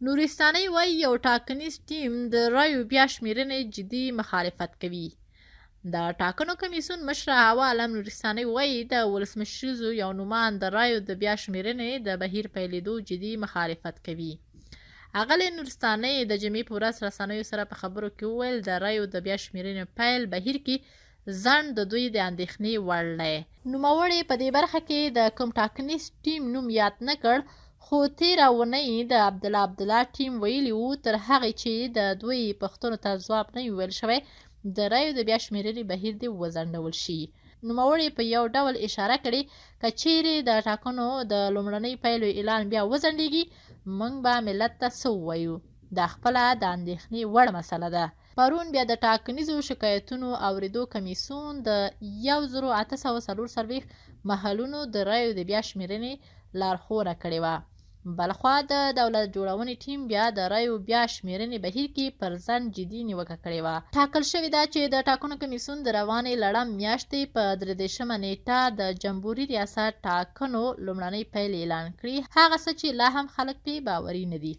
نورستانۍ وايي، یو ټاکنیز ټیم د رایو بیا شمېرنې جدي مخالفت کوي. د ټاکنو کمیسیون مشره حوا عالم نورستانۍ وايي، د ولسمشریزو یو نوماند د رایو د بیا شمېرنې د بهیر پیلېدو جدي مخالفت کوي. اغلې نورستانۍ د جمعې په ورځ رسنیو سره په خبرو کې وویل، د رایو د بیا شمېرنې پیل بهیر کې ځنډ د دوی د اندېښنې وړ دی. نوموړې په دې برخه کې د کوم ټاکنیز ټیم نوم یاد نه کړ، خو تېره اونۍ د عبدالله عبدالله ټیم ویلي وو، تر هغې چې د دوی پوښتنو ته ځواب نه وي ویل شوی، د رایو د بیا شمېرنې بهیر دې وځنډول شي. نوموړې په یو ډول اشاره کړې، که چېرې د ټاکنو د لومړنۍ پایلو اعلان بیا وځنډېږي، موږ به ملت ته څه ووایو؟ دا خپله د اندېښنې وړ مسله ده. پرون بیا د ټاکنیزو شکایتونو اوریدو کمیسیون د 1844 محلونو د رایو د بیا شمیرنې لارښوونه کړې وه. بلخوا د دولت جوړونې ټیم بیا د رایو بیا شمیرنې بهیر کې پر ځنډ جدي نیوکه کړې وه. ټاکل شوې ده چې د ټاکنو کمیسیون د روانې لړم میاشتې په 33مه نیټه د جمهوري ریاست ټاکنو لومړنۍ پیل اعلان کړي، هغه څه چې لا هم خلک پرې باوري نه دي.